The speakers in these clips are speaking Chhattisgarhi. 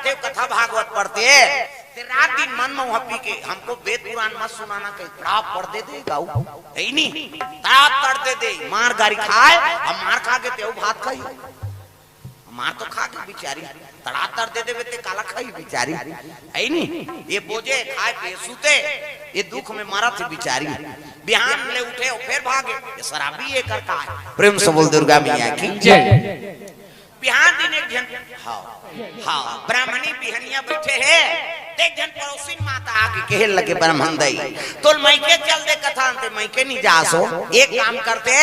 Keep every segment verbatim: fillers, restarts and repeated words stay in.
ते कथा भागवत पढ़ते, ते रात दिन मन में वहाँ पी के, "हमको वेद पुराण मत सुनाना," कहीं तड़ाप पढ़ दे दे गाऊ, है ही नहीं, तड़ाप पढ़ दे दे, मार गारी खाए, अब मार खा के तेऊ भात खाई, मार तो खा के बिचारी, तड़ा तर दे देवे ते काला खाई बिचारी, है ही नहीं, ये बोझे खाए पे सूते, ये दुख में मरत है बिचारी, बिहान ले उठे और फिर भागे, ये शराबी ये करता है। प्रेम से बोल दुर्गा मैया की जय। बिहान दिन एक झन, हाँ, हाँ, ब्राह्मणी बिहनिया बैठे है, एक झन पड़ोसिन माता आके कहे लगे, "ब्राह्मण दई, तोल मइके चल दे कथा अंते, मइके नहीं जा सो, एक काम करते,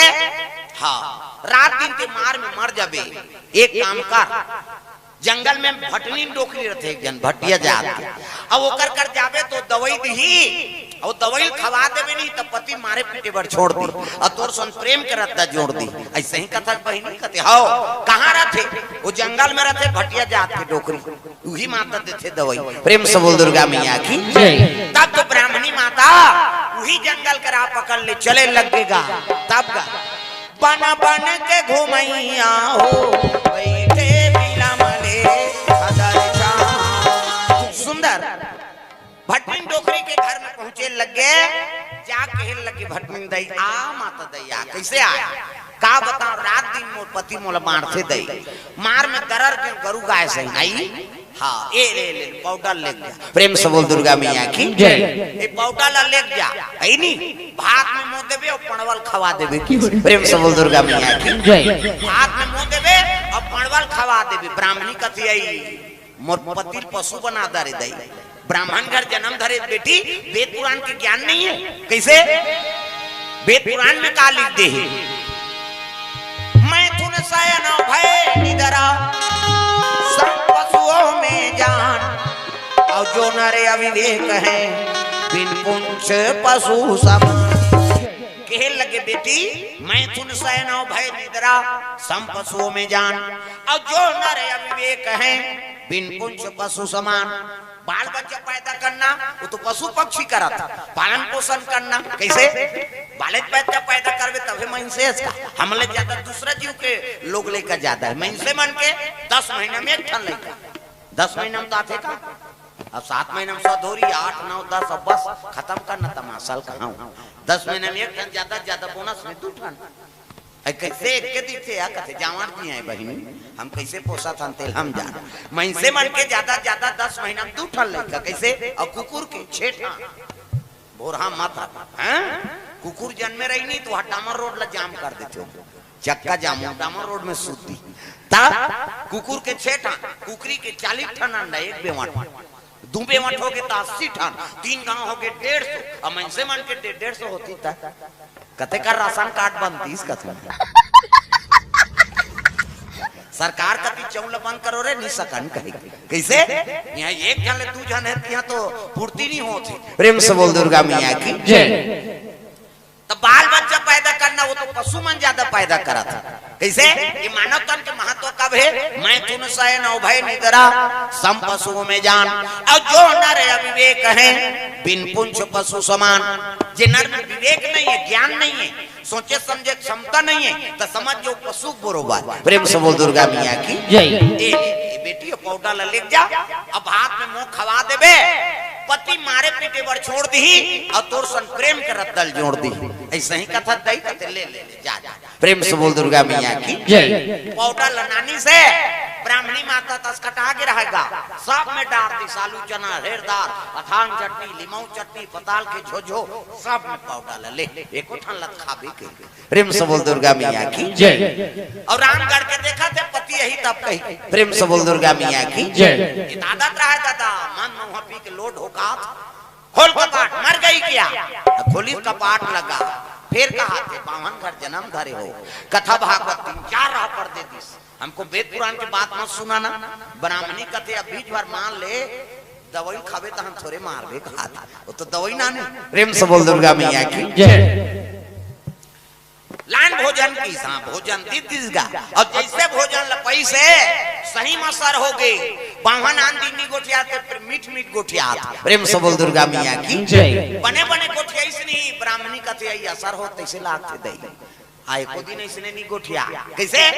हाँ, रात दिन के मार में मर जाबे, एक काम कर, जंगल में भटनी डोकरी रहते, एक झन भटिया जात के, अब ओकर कर जाबे तो दवाई दिही, अउ दवई ल खवा देबे नहीं, त पति मारे पीटे बर छोड़ दी, अउ तोर संग प्रेम के रद्दा जोड़ दी।" अइसे ही कथा बहिनी कथे, "हव, कहाँ रथे?" "वो जंगल में रथे, भटिया जात के डोकरी, उही माता देथे दवई।" प्रेम से बोल दुर्गा मैया की जय। तब तो ब्राह्मणी माता उही जंगल करा पकड़ ले चले लगेगा। तब का बन बन के घुमैया हो, बैठे बिलम ले हदर छाँव। सुंदर। भटनी डोकरी के घर में पहुंचे लगे, जा कहे लगे, "भटनी दई आ, माता दई आ।" कैसे आया? का बताओ, रात दिन मोर पति मोला मारथे दई, मार में दरर के गरु गाय सही आई। हाँ, ए ले, ले, पाउडर ले जा। प्रेम से बोल दुर्गा मैया की जय। ए पाउडर ला ले जा, है नी? भात में मो देबे और पणवल खवा देबे की। प्रेम से बोल दुर्गा मैया की जय। भात में मो देबे और पणवल खवा देबे। ब्राह्मणी कथी आई, "मोर पति ल पशु बना दे रे दई।" ब्राह्मण घर जन्म धरे बेटी, वेद पुराण के ज्ञान नहीं है। कैसे? वेद पुराण में का लिख दे है, "मैथुन शयन भय निद्रा, सम पशुओं में जान, और जो नर अविवेक है, बिन पुंछ पशु समान।" कहे लगे, "बेटी, मैथुन शयन भय निद्रा, सम पशुओं में जान, और जो नर अविवेक है, बिन पुंछ पशु समान।" बाल बच्चा पैदा करना, वो तो पशु पक्षी करत, पालन पोषण करना। कैसे? बाले बच्चा पैदा करबे तभे मनसे का, हमले ज्यादा दूसरा जीव के लोग लेकर ज्यादा है। मनसे मन के दस महीना में एक ठन लइका, दस महीना में तो आथे का, अब सात महीना में सौ धोरी, आठ, नौ, दस, अब बस खत्म करना तमाशा ल कहाऊं। दस महीना में एक ठन, ज्यादा से ज्यादा बोनस में दू ठन। अरे कैसे एक के दिखथे या कथे, "जांवर जी हैं बहिनी, हम कैसे पोसत हन तेल हम जान।" मनसे मन के ज्यादा ज्यादा दस महीना में दू ठन लइका, कैसे? और कुकुर के छह ठन। भोरहा मत रख, हैं? कुकुर जन्मे रही नहीं तो वह डामर रोड ला जाम कर देते हो, चक्का जाम, डामर रोड में सूत दी। तब कुकुर के छह ठन, कुकरी के चालीस ठन अंडा, एक बेवट, दू बेवट हो गए तो अस्सी ठन, तीन गांव हो गए डेढ़ सौ, और मनसे मन के डे-, डेढ़ सौ होती त कते कर राशन कार्ड बनतीस कथन। सरकार कति चौल बंद करो रे, नी सकन कहे। कैसे? यहाँ एक झन ले दू झन है, यहाँ तो पूर्ति नहीं होत है। प्रेम से बोल दुर्गा मैया की जय। तो बाल बच्चा पैदा करना, वो तो पशु मन ज्यादा पैदा करत है। कैसे? ये मानव तन के महत्व कब है? "मैथुन शयन भय निद्रा, सम पशुओं में जान, और जो नर अविवेक है, बिन पुंछ पशु समान।" जे नर में विवेक नहीं है, ज्ञान नहीं है, सोचे समझे क्षमता नहीं है, तो समझ जो पशु बरोबर। प्रेम से बोल दुर्गा मैया की जय। ए, ए बेटी, ये पाउडर ला लेके जा, अब हाथ में मुंह खवा देबे, पति मारे पीटे बर छोड़ दी, और तोर सन प्रेम के रद्दा ल जोड़ दी। ऐसे ही कथा दई कथे, "ले, ले, ले, जा, जा।" प्रेम से बोल दुर्गा मैया की जय। पाउडर ला नानी से ब्राह्मणी माता तस कटा के रहेगा, सब में डार दी, सालू चना, हेरदार, अथांग चटनी, लिमाऊ चटनी, पताल के झोझो, सब में पाउडर ला ले, एको ठन लत खाबे के। प्रेम से बोल दुर्गा मैया की जय। और रामगढ़ के देखा थे पति यही तब कही, प्रेम से बोल दुर्गा मैया की जय। ये दादा रहा दादा, मन में वहाँ पी के लोड होकात, "खोल कपाट, मर गई क्या?" खोली कपाट लगा, फिर कहा थे, "बावन घर जन्म धरे हो, कथा भागवत तीन चार राह पर दे दिस, हमको वेद पुराण के बात मत सुनाना।" ब्राह्मणी कथे, "अब बीच भर मान ले, दवाई खाबे तो हम थोड़े मारबे कहा था, वो तो दवाई ना ने।" प्रेम से बोल दुर्गा मैया की जय। लान भोजन की सा भोजन दी दिसगा, और जैसे भोजन लपई से सही में असर हो गए। बावन आन दिन नी गोठियाते, फिर मीठ मीठ गोठियात। प्रेम से बोल दुर्गा मैया की जय। बने बने गोठियाई से नहीं, ब्राह्मणी कथे आई असर हो तैसे लागते दई। आए को दिन इसने नहीं गोठिया। कैसे?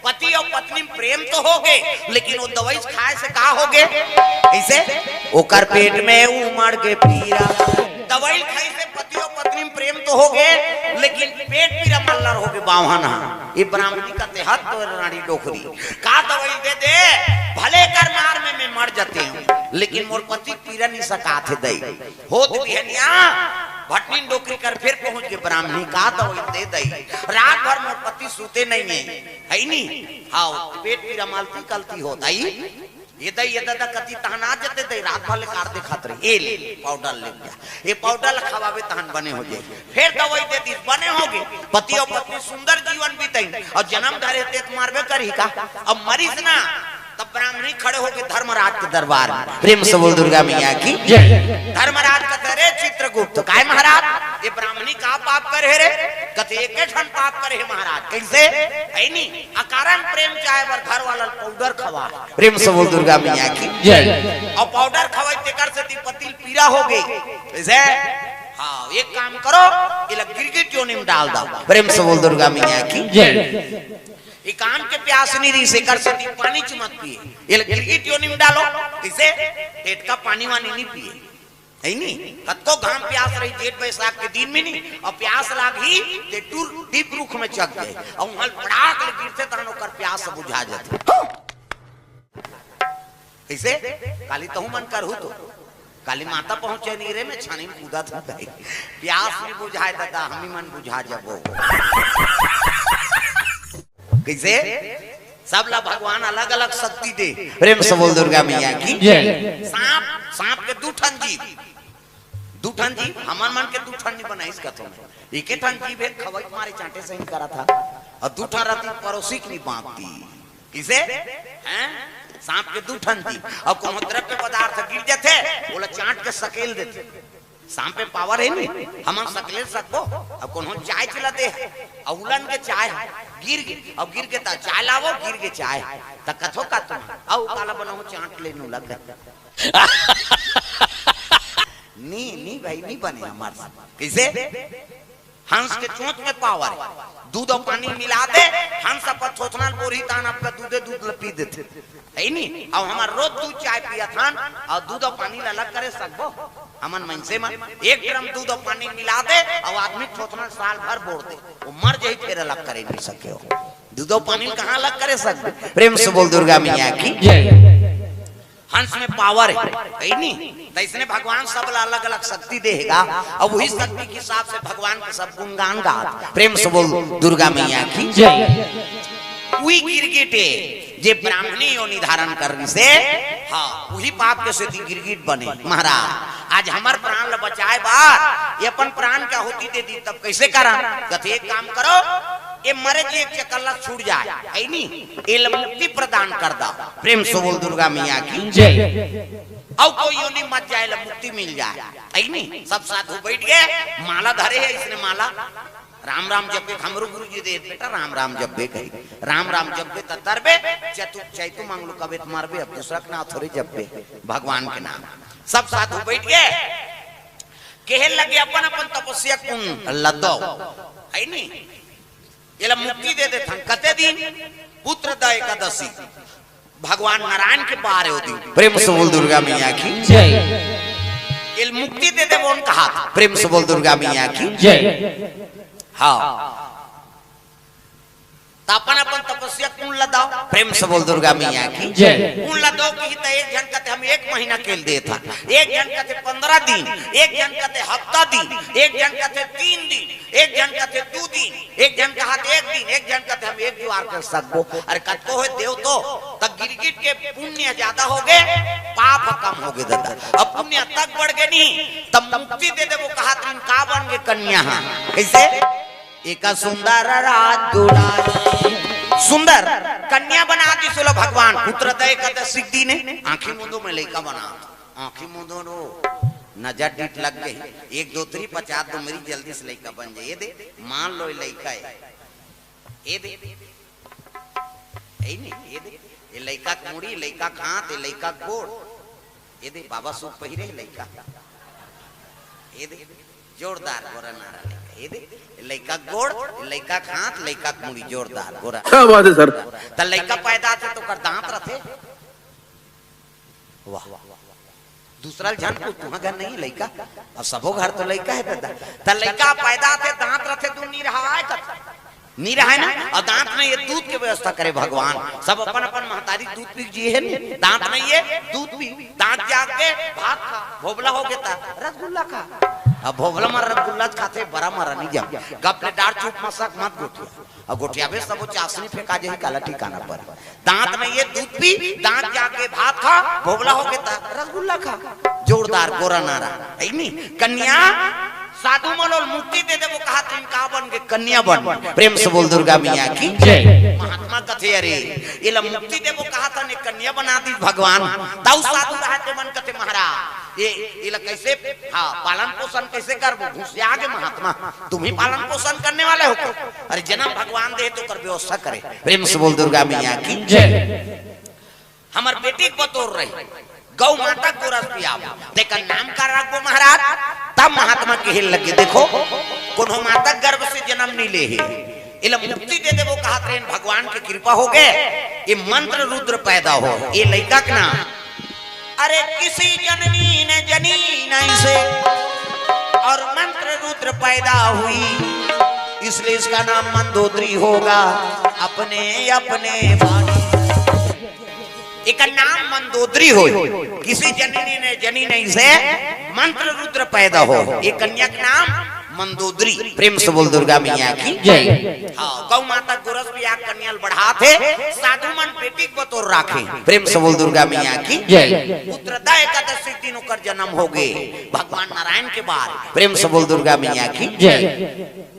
पति और पत्नी में प्रेम तो हो गए, लेकिन वो दवाई खाए से का हो गए? कैसे? ओकर पेट में उमड़ के पीरा। दवाई खाई से पति और पत्नी में प्रेम तो हो गए, लेकिन पेट पीरा मल्लर हो गए। बावहन हा ये ब्राह्मणी का तेहत तो रानी डोकरी का दवाई दे दे, भले कर मार में मैं मर जाते हूँ, लेकिन मोर पति पीरा नहीं सकात हे दई। होत बिहनिया भटनी डोकरी कर फिर पहुंच के ब्राह्मणी का दवाई दे दई। रात भर मोर पति सूते नहीं है, है नी? हाँ, पेट पीरा मलती कलती होत आई। ये दई, ये ददा कति तहना जते दई, रात भर ले कार दिखात रही। ए ले, पाउडर ले जा, ये पाउडर ला खवावे तहन बने हो जाए। फिर दवाई दे दी, बने हो गए। पति और पत्नी सुंदर जीवन बीतई और जन्म धरे तेत मारबे करी का? अब मरीज ना, तब ब्राह्मणी खड़े होके धर्मराज के दरबार में प्रेम से बोल दुर्गा मैया की जय। धर्मराज कहते, "रे चित्रगुप्त, काय महाराज, ये ब्राह्मणी का पाप करे रे?" कहते, "एके ठन पाप करे हे महाराज।" कैसे? है नी, अकारण प्रेम चाहे बर घर वाला पाउडर खवा। प्रेम से बोल दुर्गा मैया की जय। और पाउडर खवाई तेकर से ती पति ल पीरा हो गई। कैसे? हाँ, एक काम करो, इला गिरगिट योनि में डाल दो। प्रेम से बोल दुर्गा मैया की जय। ये काम के प्यास नहीं रही, सेकर से ती पानी चुमत पिए। ये ले गिरगिट योनि में डालो, इसे पेट का पानी वानी नहीं पिए, है नी? कतको घाम प्यास रही जेठ बैसाख के दिन में नहीं, और प्यास लाग ही ते टूर डीप रुख में चक गए, और वहां पड़ाक ले गिरते तहन ओकर प्यास बुझा जाते। कैसे? काली तहु मन करहु तो काली माता पहुंचे नहीं रे, मैं छानी में कूदा था भाई। प्यास नहीं बुझाए दादा, हम ही मन बुझा जबो। कैसे? सब ला भगवान अलग अलग शक्ति दे। प्रेम से बोल दुर्गा मैया की जय। सांप, सांप के दू ठन जीभ, दू ठन जीभ, हमन मन के दू ठन नहीं बनाइस कथो में। एके ठन जीभ हे, खवई मारे चांटे सही करा था, और दू ठन रहती परोसी के नहीं बांधती। किसे? हैं? सांप के दू ठन जीभ, और कोनो द्रव्य पदार्थ गिर जाथे, ओला चांट के सकेल देथे। सांप पे पावर है नहीं, हमन सकले सकबो। अब कोनो चाय चला दे, अउलन के चाय गिर गे, अब गिर गे ता चाय लावो, गिर गे चाय, त कथो का तुम, अउ काला बनाओ चांट ले नू लग। नी, नी भाई, नी बने हमार से। किसे? हंस के चोंच में पावर है। दूध और पानी मिला दे, हंस अपन थोथना बोरी तान आपका दूधे दूध ल पी देथे। है नी? अब हमार रोज दूध चाय पियत हन, और दूध और पानी ल अलग करे सकबो? हमन मनसे मन एक ड्रम दूध और पानी मिला दे, और आदमी थोथना साल भर बोर दे, वो मर जाही, फिर अलग करे नहीं सके हो। दूध और पानी कहाँ अलग करे सकबो? प्रेम से बोल दुर्गा मैया की जय। हंस में पावर है, है नी? त इसने भगवान सब ला अलग-अलग शक्ति देहेगा, और वही शक्ति के हिसाब से भगवान के सब गुणगान गात। प्रेम से बोल दुर्गा मैया की जय। उही गिरगिट हे, जे ब्राह्मणी योनि धारण करिसे, हाँ, उही पाप के सेती गिरगिट बने। महाराज, आज हमर प्राण ल बचाए बर ये अपन प्राण के आहुति दे दी, तब कैसे करन? कथे, एक काम करो, ये मरे जी एक चकल्ला छूट जाए, है नी? ये ल मुक्ति प्रदान कर दा। प्रेम से बोल दुर्गा मैया की जय। अउ कोई योनि मत जाए, ल मुक्ति मिल जाए, है नी? सब साधु बैठ गए, माला धरे है इसने माला। राम राम जपे, हमरो गुरु जी दे बेटा, राम राम जपे कही, राम राम जपे त तरबे, चतु चैतु मंगलू कबे त मरबे, अब दूसरा के नाम थोड़े जपे, भगवान के नाम। सब साधु बैठ गए, कहे लगे अपन अपन तपस्या कुंड ल दो, है नी? एला मुक्ति दे देथन। कते दिन? पुत्रदा एकादशी, भगवान नारायण के बार हे ओ दिन। प्रेम से बोल दुर्गा मैया की जय। एल मुक्ति दे देबो कहा, प्रेम से बोल दुर्गा मैया की जय। हाँ, त अपन अपन तपस्या कुंड ल दो, प्रेम से बोल दुर्गा मैया की जय। कुंड ल दो कही त एक झन कथे हम एक महीना के ल देथन, एक झन कथे पंद्रह दिन, एक झन कथे हफ्ता दिन, एक झन कथे तीन दिन, एक झन कथे दू दिन, एक झन कहा त एक दिन, एक झन कथे हम एक जुआर कर सकबो। अरे कतको होय देव तो, त गिरगिट के पुण्य ज्यादा होगे, पाप कम होगे दादा। अब पुण्य तक बढ़ गे नहीं, तब मुक्ति दे देबो कहा त का बन गे कन्या हा। कैसे? एका सुंदर राजदुलारी। सुंदर कन्या बना दिस ओला भगवान। पुत्रदा एकादशी के दिन आंखी मूंदो में लइका बना। आंखी मूंदो रो। नजर डीठ लग गई। एक दो तरी पचास दो मेरी जल्दी से लइका बन जाए। ये दे, मान लो ये लइका है। ये दे। है नहीं, ये दे। ये लइका के मुड़ी, लइका के हाथ, ये लइका के गोड़। ये दे, बाबा सूट पहिरे लइका। ये दे, जोरदार गोरा नारा लइका। ये दे, लइका के गोड़, लइका के हाथ, लइका के मुड़ी, जोरदार गोरा। क्या बात है सर। त लइका पैदा होथे त ओकर दांत रथे। वाह। दूसरा झन को तुहा घर नहीं लइका, अब सबो घर तो लइका हे दादा। त लइका पैदा होथे, दांत रथे, दूध नइ रहय कथे, नइ रहय ना। अउ दांत नइ हे, दूध के व्यवस्था करे भगवान। सब अपन अपन महतारी दूध पी के जिए हे न, दांत नइ हे, दूध पी, दांत जाग के भात खा, भोभला हो गे त रसगुल्ला खा। अब भोभला म रसगुल्ला खाथे, बरा मरा नइ जाम। गप ले डार, चुप मसक मत गोठिया। अउ गोठियाबे सबो चासनी फेंका जाही, काला ठिकाना पर। दांत नइ हे, दूध पी, दांत जाग के भात खा, भोभला हो गे त रसगुल्ला खा। जोरदार गोरा नारा, हे नी? कन्या, साधु मन ल मुक्ति दे देबो कहत रहिन, का बन गे? कन्या बन। प्रेम से बोल दुर्गा मैया की जय। महात्मा कथे, अरे, एला मुक्ति देबो कहत हन, कन्या बना दिस भगवान। तउ साधु रहय ते मन कथे, महाराज, ए, एला कइसे, हाँ, पालन पोषण कइसे करबो? घुसिया गे महात्मा, तुम ही पालन पोषण करने वाले हो क्या? अरे, जनम भगवान दे हे त ओकर व्यवस्था करे। प्रेम से बोल दुर्गा मैया की जय। हमर बेटी के बतोर रही, गौ माता के गोरस पियाबो, तेकर नाम का रखबो महाराज? तब महात्मा कहे लगे, देखो, कोनो माता गर्भ से जनम नइ ले हे, एला मुक्ति दे देबो कहत रहिन, भगवान के कृपा हो गे, ए मंत्र रुद्र पैदा हो, ए लइका के नाम, अरे किसी जननी ने जनी नहीं से और मंत्र रुद्र पैदा हुई, इसलिए इसका नाम मंदोदरी होगा। अपने अपने बानी, एकर नाम मंदोदरी होय। किसी जननी ने जनी नहीं से मंत्र रुद्र पैदा हो, ए कन्या के नाम मंदोदरी। प्रेम से बोल दुर्गा मैया की जय। हाँ, गौ माता गोरस पिया कन्या ल बढ़ाथे, साधु मन बेटी के बतोर राखे। प्रेम से बोल दुर्गा मैया की जय। पुत्रदा एकादशी के दिन ओकर जनम हो गे, भगवान नारायण के बार। प्रेम से बोल दुर्गा मैया की जय।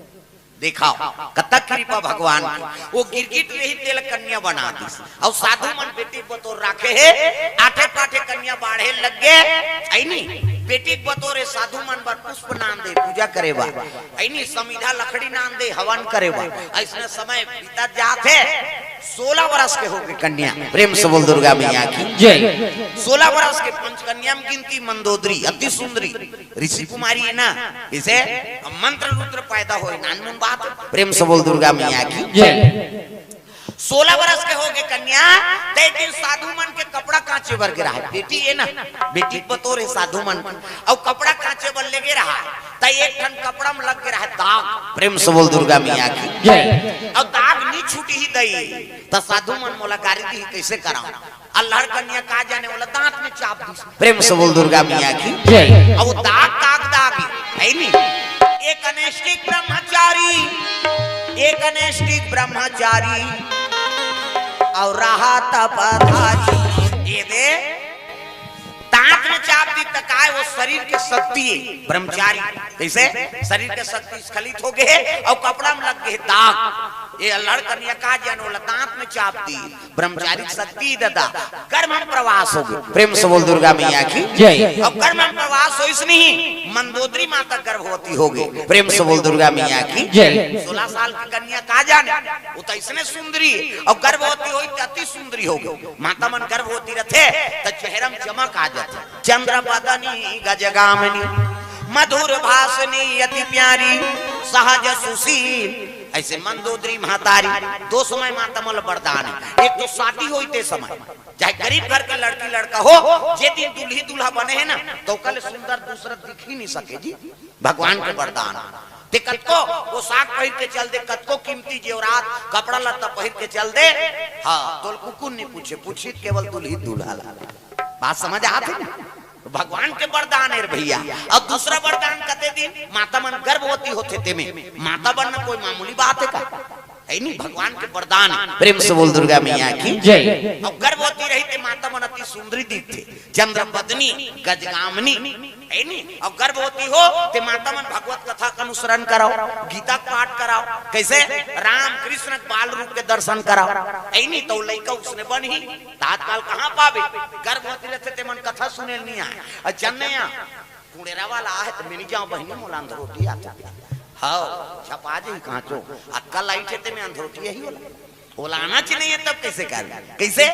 देखाव, कतक कृपा भगवान के। ओ गिरगिट रही, तेला कन्या बना दिस। अउ साधु मन बेटी के बतोर राखे हे, आठे पाठे कन्या बाढ़े लग गे, हे नी? बेटी के बतोर ए साधु मन बर पुष्प नान दे, पूजा करे बर, हे नी? समिधा लकड़ी नान दे, हवन करे बर। अइसने समय बीतत जात हे, सोलह बरस के हो गे कन्या। प्रेम से बोल दुर्गा मैया की जय। सोलह बरस के पंचकन्या म गिनती मंदोदरी, अति सुंदरी। ऋषि कुमारी हे ना, इसे मंत्र रुद्र पैदा होय, नानमुन बात। प्रेम से बोल दुर्गा मैया की जय। सोलह बरस के हो गे कन्या, त एक दिन साधु मन के कपड़ा कांचे बर गे रहय। बेटी हे ना, बेटी के बतोर हे साधु मन के, अउ कपड़ा कांचे बर ले गे रहय, त एक ठन कपड़ा म लग गे रहय दाग। प्रेम से बोल दुर्गा मैया की जय। अउ दाग नइ छूटही दई, त साधु मन मोला गारी दिही, कइसे करंव? अल्हड़ कन्या का जाने ओला दांत में चाप दिस। प्रेम से बोल दुर्गा मैया की जय। अउ दाग, दाग, दाग, हे नी? एक नैष्ठिक ब्रह्मचारी, एक नैष्ठिक ब्रह्मचारी अउ रहा तपधारी। ए दे, दांत में चाप दिस त काय, ओ शरीर के शक्ति हे, ब्रह्मचारी। कइसे? शरीर के शक्ति स्खलित हो गे हे अउ कपड़ा म लग गे हे दाग। ए अल्हड़ कन्या का जाने ओला दांत में चाप दिस। ब्रह्मचारी के शक्ति ददा, गर्भ म प्रवास हो गे। प्रेम से बोल दुर्गा मैया की जय। अउ गर्भ म प्रवास होइस नहीं, मंदोदरी माता गर्भवती हो गे। प्रेम से बोल दुर्गा मैया की जय। सोलह साल के कन्या का जाने, ओ त अइसने सुंदरी, अउ गर्भवती होइस त अति सुंदरी हो गे। माता मन गर्भवती रथे, त चेहरा म चमक आ जाथे। चंद्र बदनी गजगामिनी, मधुर भाषिणी अति प्यारी, सहज सुशील। अइसे मंदोदरी महतारी, दो समय माता मन ल वरदान हे। एक तो शादी होय ते समय, चाहे गरीब घर के लड़की लड़का हो, जे दिन दुल्ही दूल्हा बने हे ना, त ओकर ले सुंदर दूसरा दिख ही नइ सके जी, भगवान के वरदान। ते कतको पोशाक पहिर के चल दे, कतको कीमती जेवरात, कपड़ा लत्ता पहिर के चल दे, हाँ, तोला कुकुर नइ पूछे, पूछही त केवल दुल्ही दूल्हा ला। बात समझ आत हे ना? त भगवान के वरदान हे रे भइया। अउ दूसरा वरदान कते दिन माता मन गर्भवती होथे तेमे, माता बनना कोई मामूली बात हे का? हे नी, भगवान के वरदान हे। प्रेम से बोल दुर्गा मैया की जय। अउ गर्भवती रही ते माता मन अति सुंदरी दिखथे, चंद्र बदनी गजगामिनी, हे नी? अउ गर्भवती हो ते माता मन भगवत कथा के अनुसरण करव, गीता के पाठ करव, कइसे राम कृष्ण के बाल रूप के दर्शन करव, हे नी? त लइका उसने बनही। त आजकल कहाँ पाबे? गर्भवती रथे ते मन कथा सुने ल नइ आय। अउ जन्ने या कुड़ेरा वाला आहे त मिल जाओ बहिनी, मोला अंधरोटी आथे। हव, झपा जाही कहाँ चो। अक्कल लाइट हे ते में अंधरोटी यही होला। बोलाना च नहीं है, तब कैसे कर? कैसे?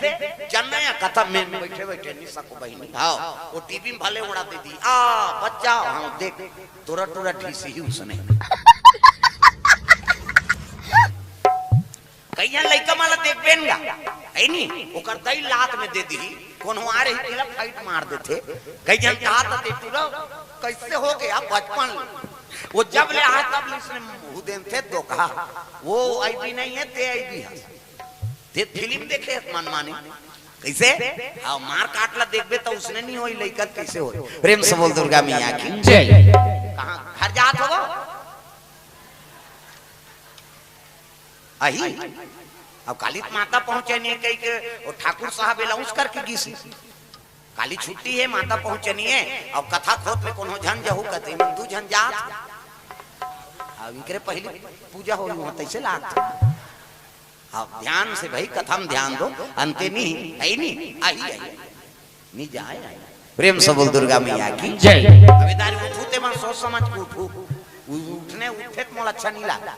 जानना या कथा में बैठे बैठे निशा को बहिनी, हाँ, वो टीवी में भले उड़ा दे दी, आ बच्चा, हाँ देख, तोरा टूरा ढीसी ही उसने। कई झन लइका मन ला देखबे न गा, है नी? ओकर दई लात में दे दिही, कोनो आ रही तेला फाइट मार देथे। कई झन कहा था, "ते टूरा कैसे हो गया बचपन ले?" वो जब ले आए तब ले इसने मुंह देन थे धोखा। वो आईबी नहीं है, ते आईबी है। ते फिल्म देखे हस मनमानी। कैसे? हाँ, मार काट ला देखबे तो उसने नहीं होई, लइका कैसे होई? प्रेम से बोल दुर्गा मैया की। जय। कहाँ घर जात हो? अही, अब काली माता पहुंचे नहीं कही के, वो ठाकुर साहब अनाउंस करके गिस। काली छुट्टी है, माता पहुंचे नहीं है, अब कथा खोत ले कोनो झन जहू कहते, "मैं दू झन जात।" अब इकरे पहली पूजा होई, वहां तैसे लागत। अब ध्यान से भाई, कथा में ध्यान दो, अंते नहीं, है ही नहीं, अही, अही। नहीं जाए। प्रेम से बोल दुर्गा मैया की। जय। अबे दारी उठू ते मन सोच समझ के उठू। उ-, उठने, उठे तो मोला अच्छा नहीं लगा।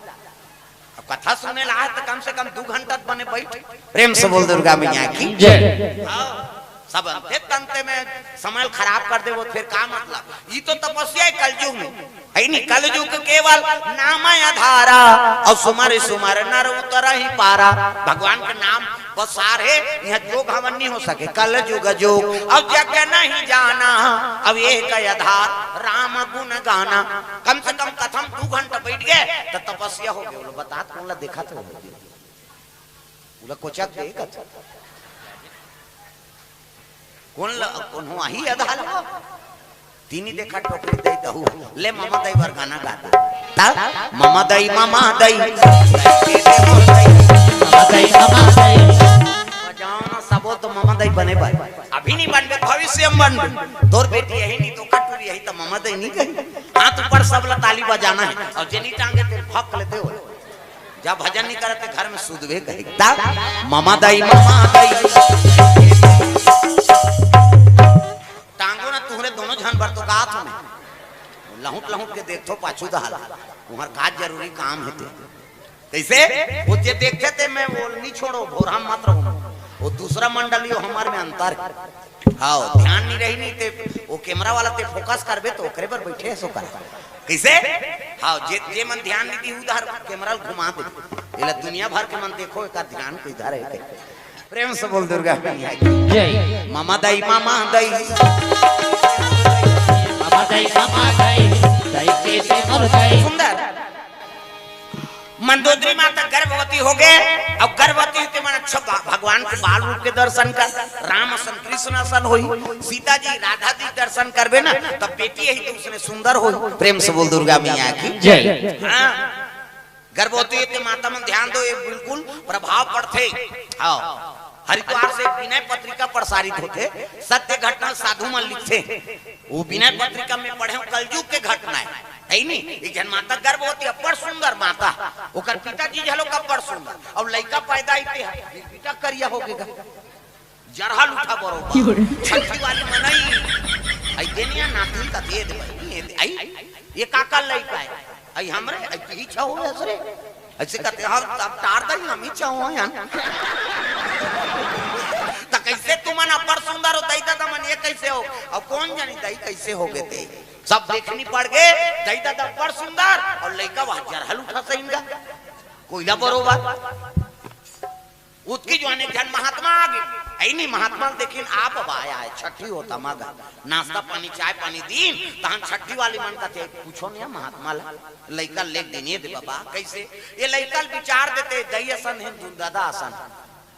अब कथा सुने ला है तो कम से कम दो घंटा तो बने बैठ। प्रेम से बोल दुर्गा मैया की। जय। हाँ, सब अंते तंते में समय खराब कर दे, वो फिर का मतलब? ये तो तपस्या है कलयुग में। है नी, कलयुग केवल नाम आधारा, और सुमर सुमर नर उतरहि पारा। भगवान के नाम पसार है, यहाँ जोग हवन नहीं हो सके। कलयुग जोग अब जग नहीं जाना, अब एक आधार राम गुण गाना। कम से कम कथा में दो घंटा बैठ गए तो तपस्या हो गया। बोलो, बता कौन ला देखा था? बोला, कोचक दे कथा। कौन ल-, कौन हो आही आधार हो? तीनी देखा टोकरी दई दहू। ले ममा दई बर गाना गा दे। ता? ममा दई, ममा दई। ममा दई, ममा दई। बजाओ ना सबो तो ममा दई बने बर। अभी नहीं बनबे, भविष्य में बनबे। तोर बेटी यही नहीं तो कटुरी यही तो ममा दई नहीं कही। हाथ ऊपर सब ला ताली बजाना है। और जे नहीं टांगे ते फक लेते हो। जब भजन नहीं करते घर में सुधवे कहे। ता? ममा दई, ममा दई। टांगो ना तुहरे दोनों झन बर तो गात हो मैं। लहुट लहुट के देखथो पाछू दहाल। तुम्हार का जरूरी काम है ते। कैसे? वो जे देखते थे मैं वो नहीं छोड़ो, भोरहा मत रहो। वो दूसरा मंडली हो, हमार में अंतर है। हाँ, ध्यान नहीं रही नहीं ते, वो कैमरा वाला ते फोकस करबे तो ओकरे पर बैठे है सो कर। कैसे? हाँ, जे, जे मन ध्यान नहीं दी उधर कैमरा घुमा दे। एला दुनिया भर के मन देखो, एकर ध्यान किधर है। प्रेम से बोल दुर्गा मैया की। जय। ममा दई, ममा दई। ममा दई, ममा दई। दई के से मोर दई। सुंदर। मंदोदरी माता गर्भवती हो गए। अब गर्भवती होते मन अच्छा भा-, भगवान के बाल रूप के दर्शन कर, राम असन कृष्ण असन होई, सीता जी राधा जी दर्शन करबे ना, तब बेटी यही तो उसने सुंदर होई। प्रेम से बोल दुर्गा मैया की। जय। हाँ। गर्भवती होते माता मन ध्यान दो, ये बिल्कुल प्रभाव पड़थे। हाँ, हरिद्वार से एक विनय पत्रिका प्रसारित होथे, सत्य घटना साधु मन लिखथे। वो विनय पत्रिका में पढ़े हूँ, कलयुग के घटना है, है नी? एक झन माता गर्भवती, अब्बड़ सुंदर माता, ओकर पिताजी घलो अब्बड़ सुंदर, और लइका पैदा ही ते है, पिता करिया हो गएगा। जरहल उठा बरोबर। छठी वाली मनई। आई देनिया नाती का दे दे भाई, ये दे, आई, ये काका लइका है? आई हमरे, आई तू ही छहो है सरे। ऐसे कहते, "हाँ, अब टार दई, हम ही छहो हैं।" त कैसे तुमन अब्बड़ सुंदर हो, दई दादा मन ये कैसे हो? अब कौन जानी दई कैसे हो गए थे? सब देखनी पड़ गए, दई दादा अब्बड़ सुंदर और लइका वह जरहल उठा सही का। कोयला बरोबर। उतकी जुवान एक झन महात्मा आ गे। ऐनी महात्मा ल देखिन, आप अब आया है, छठी होता मगा, नाश्ता पानी, चाय पानी दीन, तहन छठी वाली मन कथे, "पूछो नहीं महात्मा ल, लइका लेग दिन ये दे बाबा, कैसे?" ये लइका ल विचार देते, दई असन है, दू दादा असन।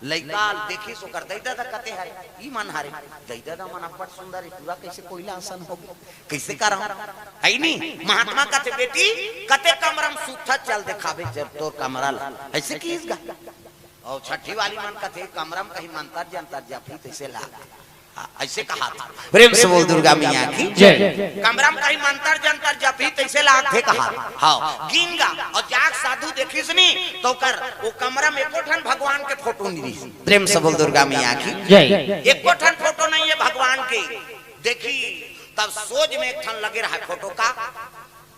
लइका ल देखिस ओकर दई दादा कथे हरे, ई मन हरे, दई दादा मन अब्बड़ सुंदर है, पूरा कैसे कोयला असन हो गे, कैसे करहूं? है नी? महात्मा कथे, "बेटी, कते कमरा म सुत्था, चल देखाबे जब तोर कमरा ल।" ऐसे किस गा? और छठी वाली मन कथे, "कमरा म कहीं मंतर जंतर जपही तैसे लाग।" हाँ, ऐसे कहा था। प्रेम से बोल दुर्गा मैया की जय। "कमरा म कहीं मंतर जंतर जपही तैसे लाग थे," कहा। हाँ, गिन गा और जाग साधु देखिस नी, तो कर वो कमरा में एको ठन भगवान के फोटो नहीं रही। प्रेम से बोल दुर्गा मैया की जय। एको ठन फोटो नहीं है भगवान के। देखी, तब सोच में एक ठन लगे रहा फोटो का।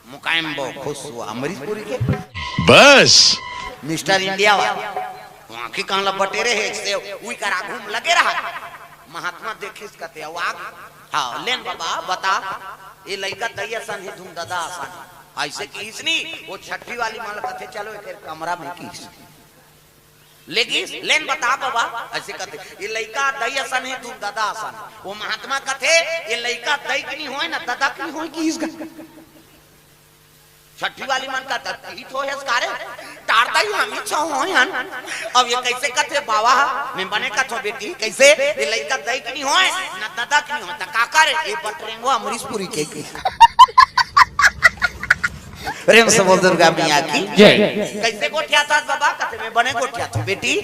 मुकायम बो खुश हुआ अमरीशपुरी के। बस। मिस्टर इंडिया वाला। आंखी कान ला बटेरे हे, से उई कर आघू म लगे रहा। महात्मा देखिस कथे, अउ आगे, हाँ, लेन बाबा, बता, ये लइका दई असन हे, धुन ददा असन हे। अइसे किहिस नी, वो छट्ठी वाली मन ला कथे, "चलो, एकर कमरा में," किहिस। लेगिस, "लेन बता बाबा," अइसे कथे, "ये लइका दई असन हे, धुन ददा असन हे।" वो महात्मा कथे, "ये लइका दई के नी होय ना, ददा के नी होय," किहिस गा। छट्ठी वाली मन का दत्ती ही थो हेस कारे, टारता ही हम ही छो होय हन। अब ये कइसे कथे बाबा, मैं बने कथो बेटी, कइसे ये लइका दई के नी होय, ना ददा के नी होय, त का करे, ये बटरेंगो अमरीशपुरी के की। प्रेम से बोल दुर्गा मैया की जय। कइसे गोठियाथस बाबा, कथे मैं बने गोठियाथों बेटी,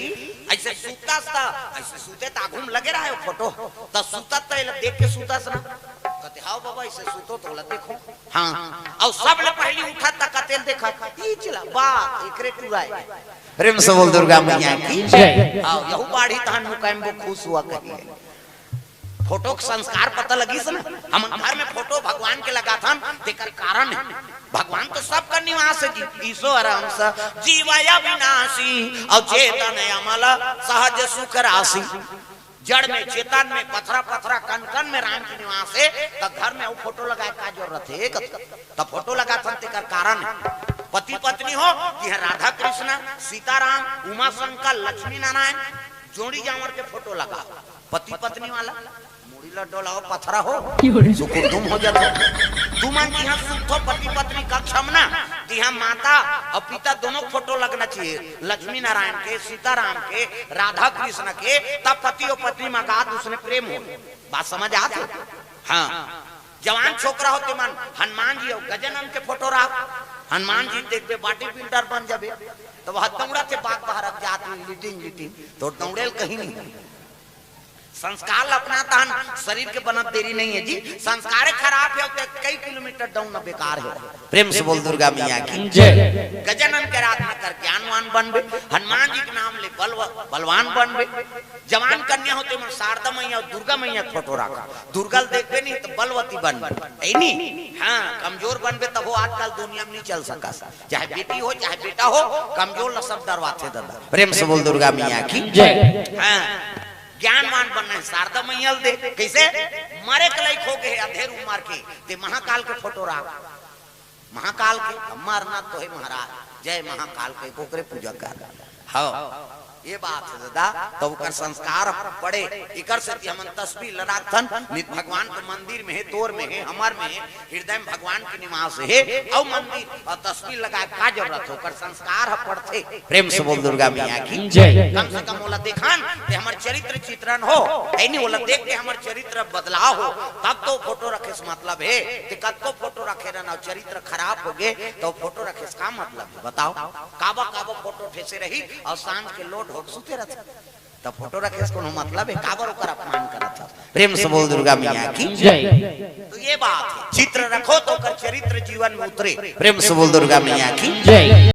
अइसे सुतस त, अइसे सुते त आघू म लगे रहा हे फोटो, त सुतस त एला देख के सुतस ना, कथे, "हाव बाबा, अइसे सुतो त ओला देखो।" हाँ, अउ सबले पहिली उठत त कते ल देखत, "ई चला, बा, एकरे टुरा ए।" प्रेम से बोल दुर्गा मैया की जय। हाँ, यहू बाढ़ी तहन मुकाइम वो खुश हुआ कही। फोटो के संस्कार पता लगिस ना, हमन घर में फोटो भगवान के लगाथन, तेकर कारण हे। भगवान तो सबकर निवास हे जी, ईश्वर अंश, जीव अविनाशी, अउ चेतन अमल, सहज सुख राशि। जड़ में, चेतन में, पथरा पथरा, कण कण में राम के निवास हे, त घर में अउ फोटो लगाए का जरूरत हे? त फोटो लगाथन तेकर कारण हे। पति पत्नी हो, तिहां राधा कृष्ण, सीताराम, उमा शंकर, लक्ष्मी नारायण, जोड़ी जांवर के फोटो लगा। पति पत्नी वाला मुड़ी ल डोलाओ, पथरा हो, सुकुरदुम हो जाथे। तुमन जिहां सुतथो पति पत्नी कक्ष म ना, तिहां माता अउ पिता दोनों फोटो लगना चाहिए, लक्ष्मी नारायण के, सीताराम के, राधा कृष्ण के, तब पति अउ पत्नी म अगाध उसने प्रेम हो। बात समझ आथे? हाँ, जवान छोकरा हो तेमन हनुमान जी अउ गजानन के फोटो राख, हनुमान जी देखबे body builder बन जाबे, त वह दौड़त हे बाग बहरत जात हे, लिटिंग लिटिंग, त दौड़े ल कहीं नहीं। संस्कार ल अपना तहन शरीर के बनत देरी नहीं हे जी, संस्कार खराब हे त कई किलोमीटर दौड़ना बेकार हे। प्रेम से बोल दुर्गा मैया की जय। गजानन के आराधना कर ज्ञानवान बनबे, हनुमान जी के नाम ले बलव-, बलवान बनबे। जवान कन्या हो तेमन शारदा मैया अउ दुर्गा मैया के फोटो राख, दुर्गा ल देखबे नहीं त बलवती बनबे, हे नी? हाँ, कमजोर बनबे तभो आजकल दुनिया म नहीं चल सकस। चाहे बेटी हो, चाहे बेटा हो, कमजोर ल सब डरवाथे दादा। प्रेम से बोल दुर्गा मैया की जय। हाँ, ज्ञानवान बनना हे, शारदा मैया ल दे। कइसे? मरे के लायक हो गे हे, अधेर उमर के, ते महाकाल के फोटो राख। महाकाल के, मरना तो हे महाराज, जय महाकाल के, ओकरे पूजा कर। हाँ, ये बात हे दादा, त ओकर संस्कार पड़े, एकर सेती हमन तस्वीर ल राखथन, नित भगवान के मंदिर में हे, तोर में हे, हमर में हे, हृदय में भगवान के निवास हे, अउ मंदिर अउ तस्वीर लगाए का जरूरत हे, ओकर संस्कार ह पड़थे। प्रेम से बोल दुर्गा मैया की जय। कम से कम ओला देखन, ते हमर चरित्र चित्रण हो, हे नी, ओला देख के हमर चरित्र बदलाव हो, तब तो फोटो रखे से मतलब हे। ते कतको फोटो रखे रहना, चरित्र खराब हो गे, त फोटो रखे से का मतलब हे? बताओ, काबर काबर फोटो ठेसे रही अउ सांझ के लोट होके सुते रथे, त फोटो रखे से कोनो मतलब हे? काबर ओकर अपमान करत हस? प्रेम से बोल दुर्गा मैया की जय। त ये बात हे, चित्र रखो त ओकर चरित्र जीवन में उतरे। प्रेम से बोल दुर्गा मैया की जय।